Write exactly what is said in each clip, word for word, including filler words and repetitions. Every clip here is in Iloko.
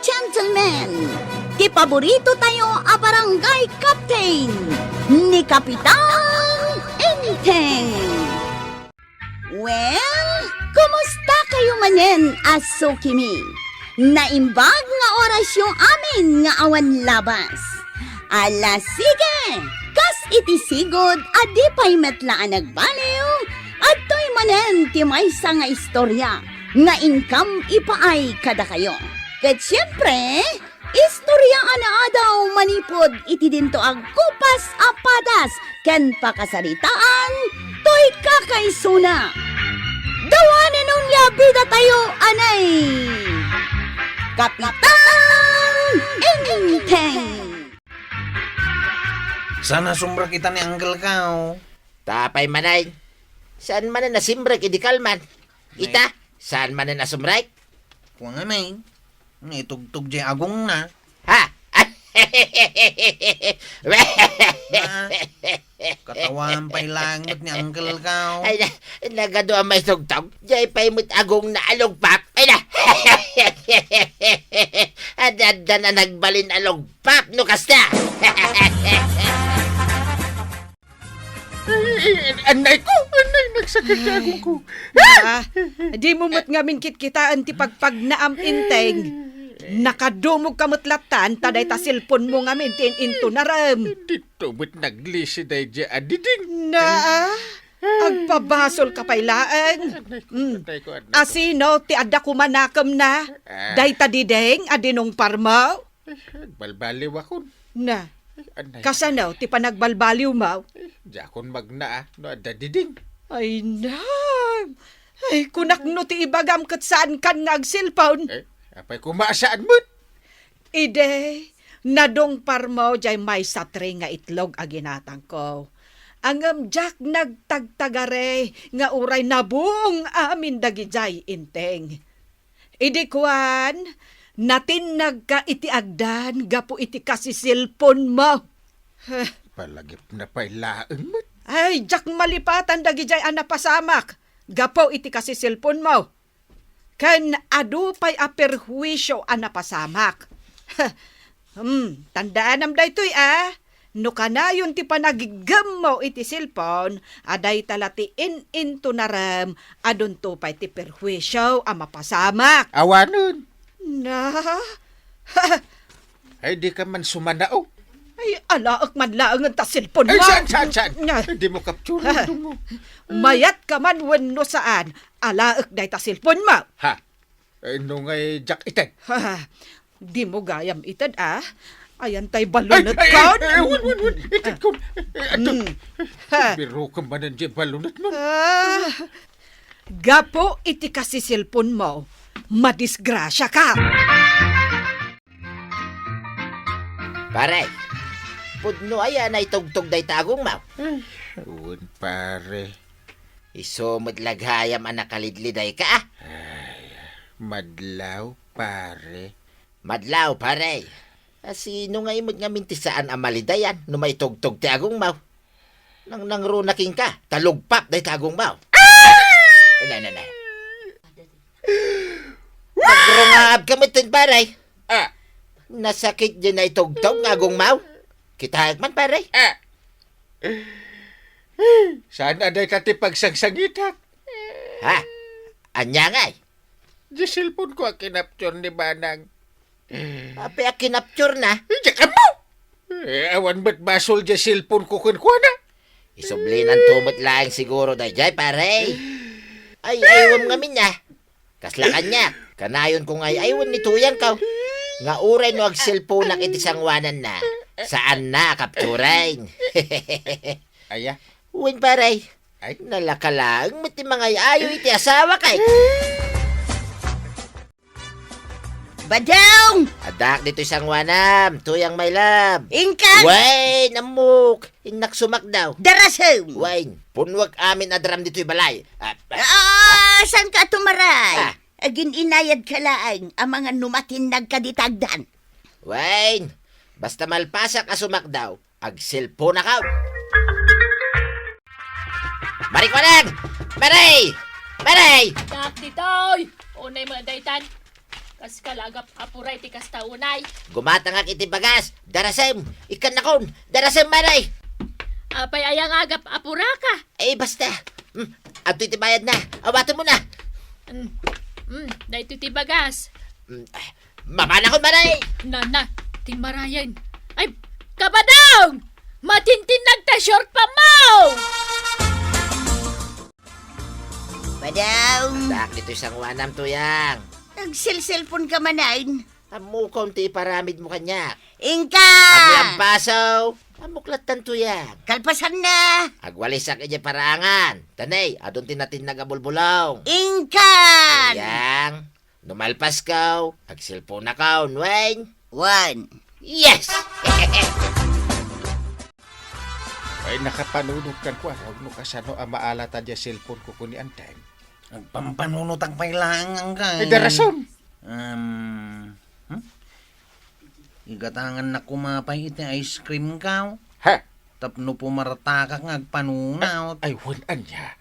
Gentlemen, ti paborito tayo a barangay captain, ni Kapitan Enteng. Well, kumusta kayo manen a sukimi? Naimbag nga orasyo amin nga awan labas. Ala, sige! Kas iti sigud a di pay met la a nagbaliw, adtoy manen ti maysa nga istorya nga inkam ipaay kadakayo. Ket siempre, istorya a naadaw manipud iti dinto a gupas a padas ken pakasaritaan toy kakaisuna. Dawanen unay a bida tayo, anay! Kapitan Enteng! Saan a sumrek ita ni Uncle Kao? Tapay manay. Saan manen a simrek idi kalman? Ita, saan manen a sumrek? Kua nga, May. Naitugtog jay agongna. Ha? Ah, katawaem pay laeng met ni Uncle Kao. Ay, na, nagadu a maitugtog. Jay pay met agongna a lugpap. Ay na. Adda-adda na nagbalin a lugpap no kasta. Ay, ay, anay ko, anay, nagsakit ti agongko. Ah, di mo met ngamin kitkitaen ti pagpagnaam, Enteng. Nakadumog ka met lattan, ta dayta cellphone mo ngamin ti in-intunarem. Dito met naglisi daydiay a diding. Na, ah, agpabasol ka pay laeng. Anay ko, Mm. anay ko, anay ko. Asino ti adda kumanakemna? Ah. Dayta diding a dinungparmo? Eh, agbalbaliwakon. Na, Eh, anay. Kasano ti panagbalbaliwmo? Eh, diakon magnaa no adda diding. Ay, na. Ay, kunak no ti ibagam ket saankan nga agselpon. Eh, apay koma a saan met? Idi, nadungparmo jay maysa tray nga itlog a ginatangko. Ngem diak nagtagtagari nga uray nabuong amin dagidiay, Enteng. Idi kuan, natinnagka iti agdan gapu iti kasiselponmo. Heh. Palagipna pay laeng met. Ay, diak malipatan dagidiay a napasamak gapu iti kasiselponmo. Ken adu pay a perhuisio a napasamak. Heh. Hmm, tandaanam daytoy, a. No kanayon ti panagiggemmo iti selpon, a dayta la ti in-intunarem, adunto pay ti perhuisio a mapasamak. Awanen. Na? Ay, di ka man sumanao. Ay, alaek man laengen ta selpon mo. Ay, saan, saan, saan? Na. Ay, di mo kapturo, Ha. Dungo. Mayat ka man wenno saan, alaek dayta selpon mo. Ha? Ay, no ngay diak ited. Ha. Di mo gayam ited, a? Ayan tay Ay, balunot ay, kon. Ay, ay, wen, wen, wen. Ited kon. Ay, ato. Mm. Ha. Biro ka manen di balunot mo. Ah. Gapu iti kasiselpon mo, madisgrasya ka. Pare, pudno aya a naitugtog dayta agongmo? Ay, wen, pare. Isu met la gayam a nakalidliday ka, a? Ay, madlaw, pare. Madlaw, pare. Asino ngay met ngamin ti saan a malidayan no maitugtog ti agongmo? Nangnangruna kenka, ta lugpap dayta agongmo. Ay, na, na, na. Nagrungaab ka metten, pare. Ah. Nasakit diay naitugtog nga agongmo. Kitaek man, pare. Ah. Saan a dayta ti pagsangsangitak? Ha? Ania ngay? Di cellphone ko a kinapture ni Manang. Apay a kinapture na? Diak ammo! Eh, awan met basol di cellphone ko kenkuana. Isublinanto met laeng siguro daydiay, pare. Ay, aywem ngamin, a. Kasla kaniak, kanayon ko nga ay-aywen ni Tuyang ko. Nga uray no agselponak iti sanguananna, saan na a kapturen. Aya? Wen, pare. Ay. Nalaka laeng met ti mangay-ayo iti asawa kay. Badong! Addaak ditoy sanguanam, Tuyang my love. Inkan! Wen, ammok. Innak sumakdaw. Darasem! Wen, punwek amin a drum ditoy balay. Ah, ah, Ah, saan ka tumaray? Ah. Agin-inayad ka laeng, amangan no matinnag ka di tagdan. Wen, basta malpasak a sumakdaw, agselponakaw. Marikuanag! Mare! Mare! Dak ditoy! Unay mo daytan. Paskal, agap-apura iti kasta unay. Gumatangak iti bagas. Darasem. Ikkannakon. Darasem, manay. Apay aya nga agap-apuraka? Eh, basta. Hmm. Adto iti bayad na. Awaten mo na. Hmm. Hmm. Daytoy ti bagas. Hmm. Mamanakon, manay. Nana, ti marayen. Ay, kabadong! Matintinnag ta short pa mo! Padaw! Dak, ditoy sanguanam, Tuyang. Agselselpon ka manen. Ammokon ti iparamid mo kaniak. Inka! Aglampasaw. Ammok lattan, Tuyang. Kalpasan na. Agwalisak idiay paraangan. Tanay, adun ti natinnag a bulbulong. Inkan! Tuyang, no malpaskaw, agselponakaw, wen? Wen. Yes! Ay, nakapanunot kan kuan, no kasano a maalata diay cellphone ko kuni Anteng. Agpampanunotak pay laeng, angkay. Ay, darasem. Um, hmm? Igatangannak koma pay iti ice cream kaw. Ha? Tapno pumartakak nga agpanunot. Ay, wen, ania.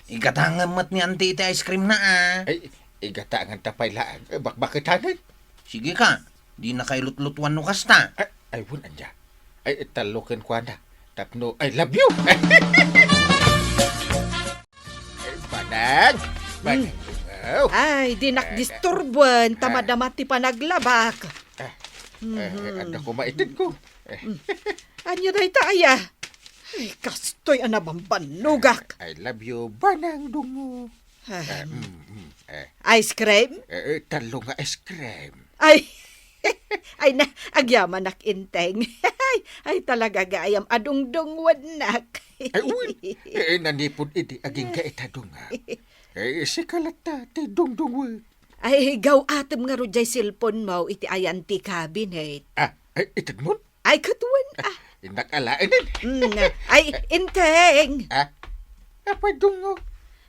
Igatangan met ni Auntie iti ice cream na, ah. Ay, igatanganta pay laeng. Eh, bakbaketanen. Sige ka. Dinaka ilutlutuan no kasta. Ay, ay, wen, ania. Ay, tallo kenkuana. Tapno, I love you. Ay, Manang! Manang, Hmm. Ay, dinak Eh, disturbuan, ta Eh. madama ti panaglabak. Eh, eh, Mhm. adda koma ited ko. Eh. Hmm. Ania dayta aya? Ay, kastoy a nabambannogak. I love you, Manang Dungo. Ah. Eh, mm, mm, eh. Ice cream? Eh, eh, tallo nga ice cream. Ay, ay na, agyamanak, Inteng. Ay, ay, talaga gayam a dungdungwennak. Ay, wen. Eh, nanipud idi agingga ita dunga. Eh, sika latta ti dungdungwe. Ay, gaw-atem ngarud diay cellphone mo iti ayan ti cabinet. Ah, ay, itedmon? Ay, ket wen, ah. Innak alaen. Mm, ay, Inteng. Ah? Apay dungo?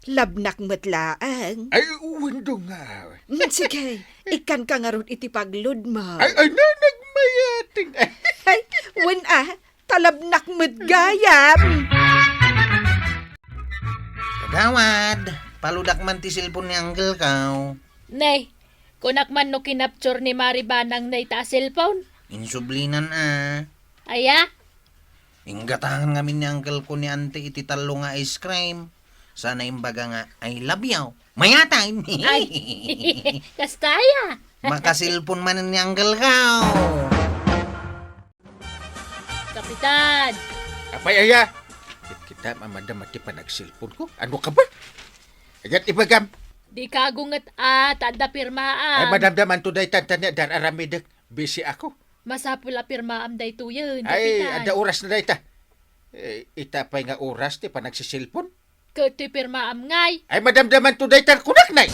Labnak met laeng. Ay, wen dungo. Mm, sige, ikkanka ngarud iti pagload mo. Ay, ay, na, nagmayating. Ay, wen, ah, talabnak met gayam. Kagawad, paludak man ti cellphone ni Uncle ko. Nay, kunak man no kinapture ni Mari Banang dayta a cellphone? Insublinan a. Aya? Inggatangan ngamin ni uncle ko ni auntie iti tallo nga ice cream. Sana imbaga nga, "I love you." Mayatan! Ay, kasta aya. Makasilpon man ni uncle ko. Kapitan! Apay aya? Kita, mamadam ti panagsilpon ko. Ano ka ba? Ayat ibagam. Di kagunget a, ta adda pirmaam. Ay, madamdaman to daytan, tani, dar-aramidek. Busy ako. Masapul a pirmaam daytoyen, Ay, Kapitan. Adda oras na dayta. Eh, ita pay nga oras ti panagsisilpon? Ket toy pirmaam ngay. Ay, madamdaman to dayta, kunak nay.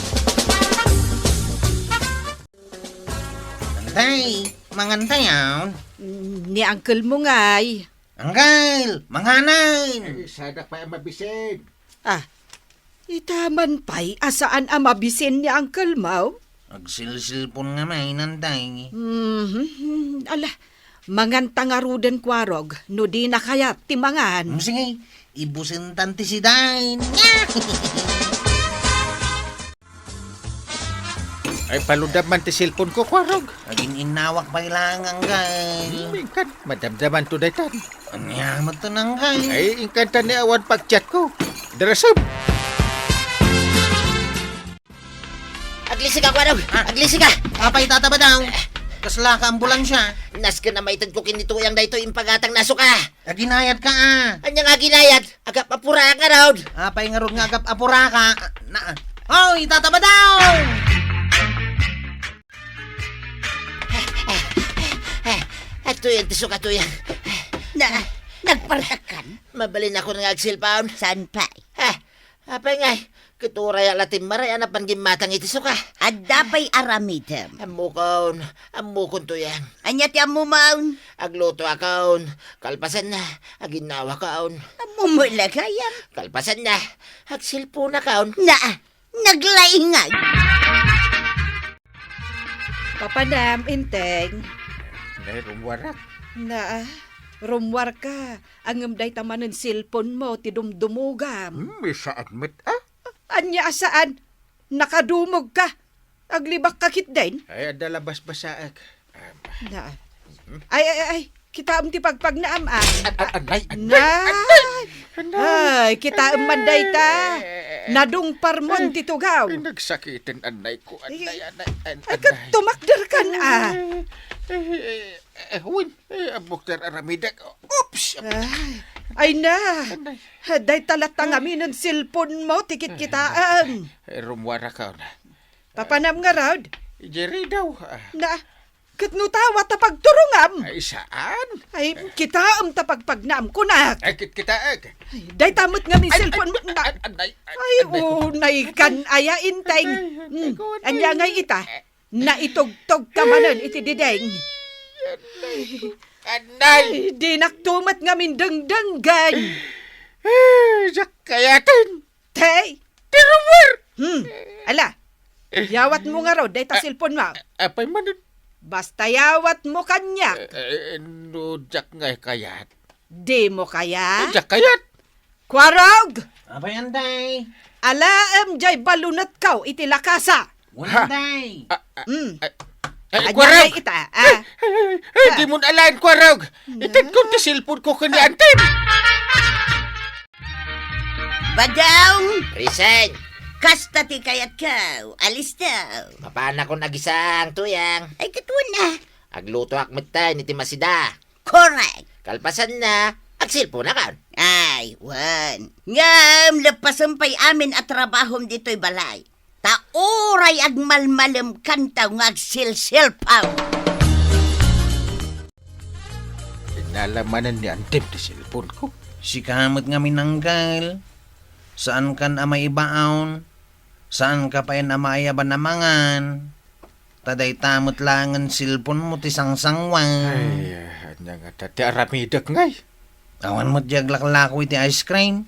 Antay, mangantayon. Mm, ni uncle mo ngay. Uncle, manganen. Ay, sada pay a mabisin. Ah, ita man pay a saan a mabisin ni uncle mo? Agsilsilpon nga mainan, tay. Mhm. Ala, manganta ngaruden, Kuarog, no dina kayat ti mangan. Mm, sige, ibusentan ti sidain. Ay, paludam man ti cellphone ko, Kuarog. Agin-innawak pay laeng, uncle. Hmm, ingkan, madamdaman to daytan. Ania met to, uncle? Ay, ingkan ta ni awan pag-chat ko. Darasem. Aglisi ka, Kuarog. Ah. Aglisi ka. Apay, Tata Badong? Kasla ka ambulansya? Nasken a maited ko ken ni Tuyang daytoy impagatang na suka. Aginayad ka, ah. Ania nga aginayad? Agap-apura ka ngarud. Apay ngarud nga agap-apura ka? Na, hoy, Tata Badong! Atoy, iti suka, Tuyang. Na, nagpartakkan? Mabalin ako nga agsilpon. Saan pay? Ah, apay ngay, ket uray a latin maray a napan gimmatang iti suka. Adda pay aramidem. Ammokon, ammokon, Tuyang. Ania ti ammomon? Agluto akon. Kalpasanna, aginnawa akon. Ammom la gayam. Kalpasanna, agsilpon akon. Na, naglaingag. Papanam, Inteng. Nay, rummuarak. Na, rummuar ka. Ngem dayta manen cellphone mo ti dumdumogam. Hmm, saan met, ah? Ania a saan? Nakadumog ka. Aglibakka ketdin? Ay, adda la basbasaek. Am. Na. Ay, ay, ay, kitaem ti pagpagnaam, ah. An-, an-, anay, anay, Nay! Anay! Anay! Ay, kitaem man dayta. Eh, eh, eh, Nadungparmon eh, ti tugaw. Eh, nagsakiten, anay ko, Ay, anay, anay, an-, ay, ket anay. Tumakderkan, ah. Eh, eh, eh, eh, wen, eh, ammok ti ar-aramidek. Oops! Ay, ay na. Anay. Dayta latta ngamin cellphone mo, ti kitkitaem. Eh, rummuaraka, na. Papanam ngarud? Idiay ridaw, ah. Na, ket no tawa ta pagturongam? Ay, saan? Ay, kitaem ta pagpagnaam kunak. Ay, kitkitaek. Ay, dayta met ngamin cellphone mo, na. Ay, ay, ay, ay, ay, unay kan aya, Inteng. Ay, ay, ay, Hmm, ay, ania ay, ngay ita? Naitugtog ka manen iti diding. Anay ko. Anay! Ay, dinak to met ngamin dengdenggen. Eh, diak kayaten. Te! Ti rumor! Hmm, ala, yawat mo ngarud dayta Ah, cellphone mo. Ah, apay manen? Basta yawat mo kaniak. Eh, eh, no diak ngay kayat. Di mo kayat? Diak kayat. Kuarog! Apay, Anday? Alaem jay balunetko iti lakasa. Wen, Ha? Anday. Ah, ah, Hmm. ah, ay, Ania kuarog! Ngay ita, ah? Ay, ay, ay, ay, Ah. Di mo alaen, kuarog! Hmm. Itedko ti cellphone ko ken ni Antim! Badong! Present! Kasta ti kayatko. Alista. Mapanakon agisang, Tuyang. Ay, ket wen, ah. Aglutoak metten iti masida. Correct. Kalpasanna, agselponakon. Ay, wen. Ngem, leppasem pay amin a trabahom ditoy balay. Ta uray agmalmalemkanto nga agselselpon. Inala manen ni Antim ti cellphone ko. Sika met ngamin, Angkel. Saankan a maibaon. Saanka pay a maayaban a mangan. Ta dayta met laengen cellphone mo ti sangsangwang. Ay, ania ngata ti aramidek ngay? Awan met di aglaklako iti ice cream.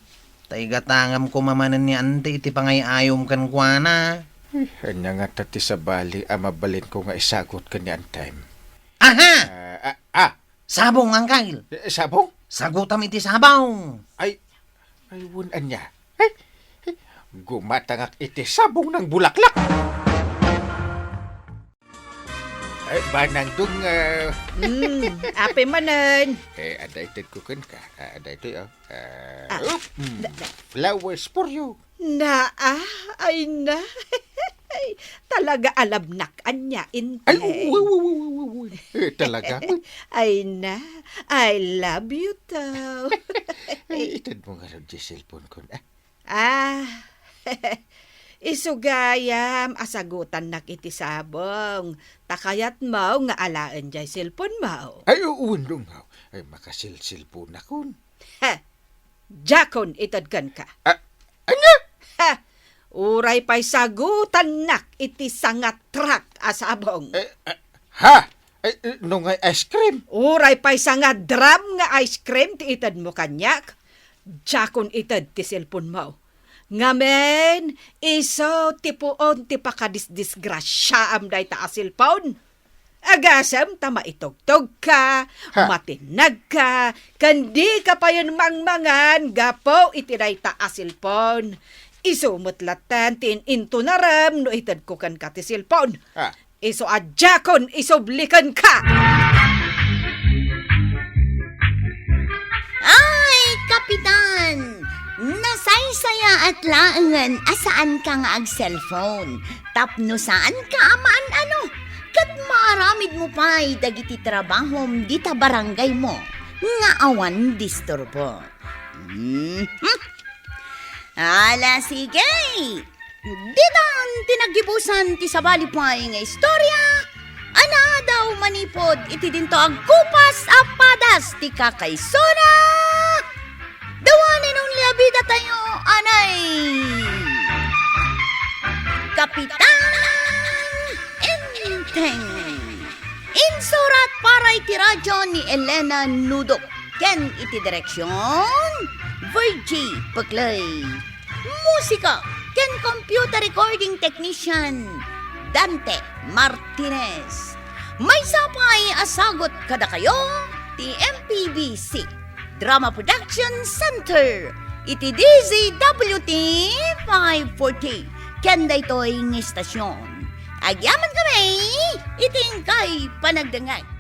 Ta igatangam koma manen ni Anti iti pangay-ayom kenkuana. Ay, ania ngata ti sabali a mabalinko nga isagut ken ni Antim? Aha! Ah, ah, ah! Sabong, Angkel. Eh, sabong? Sagutam iti sabong. Ay, ay, wen ania? Ay, ay, gumatangak iti sabong nang bulaklak. Ay, banang dong, ah. Hmm, apay manen. Eh, adda itedko kenka. Ah, adda itoy, oh. Ah, Ah, up, mm, da-, da- flowers for you. Na, ah, ay na. Talaga alamnak ania, Inteng. Ay, uy, uy, uy, uy, uy, uy. Eh, talaga, uy. Ay na, I love you too. Ay, ited mo nga raw di cellphone ko. Ah. Ah, isu gayam a sagutannak iti sabong. Ta kayatmo nga alaen jay cellphone mo. Ay, uwan dungaw. Ay, makasilsilpon akon. Ha, diakon ited kenka. Ah, ania? Ha, uray pay sagutannak iti sangatrak a sabong. Eh, eh, ha? Eh, eh, no ngay ice cream? Uray pay sangadram nga ice cream ti itedmo kaniak, diakon ited ti cellphone mo. Ngamin, isu ti puon ti pakadisdisgrasiaam dayta a cellphone. Agasem ta maitugtogka, Ha? Matinagka, ken dika payen mangmangan gapu iti dayta a cellphone. Isu met latten ti in-intunarem no itedko kenka ti cellphone. Ha? Isu a diakon isubli kenka. Ay, Kapitan! Nasaysayaat laengen a saanka nga ag-cellphone. Tapno saanka a maan-ano, ket maaramidmo pay dagiti trabahom dita barangaymo nga awan disturbo. Mhm. Ala, sige! Ditan ti naggibusan ti sabali pay nga istorya a naadaw manipud iti dinto agkupas a padas ti kakaisuna. The one and only a bidatayo, anay, Kapitan Enteng. Insurat para iti radyo ni Elena Nudok ken iti direksion, Virgie Peclay. Musika ken computer recording technician, Dante Martinez. Maysa pay a sagut kadakayo ti M P B C Drama Production Center iti D Z W T five forty ken daytoy nga istasyon. Agyamankami iti inkay panagdengngeg.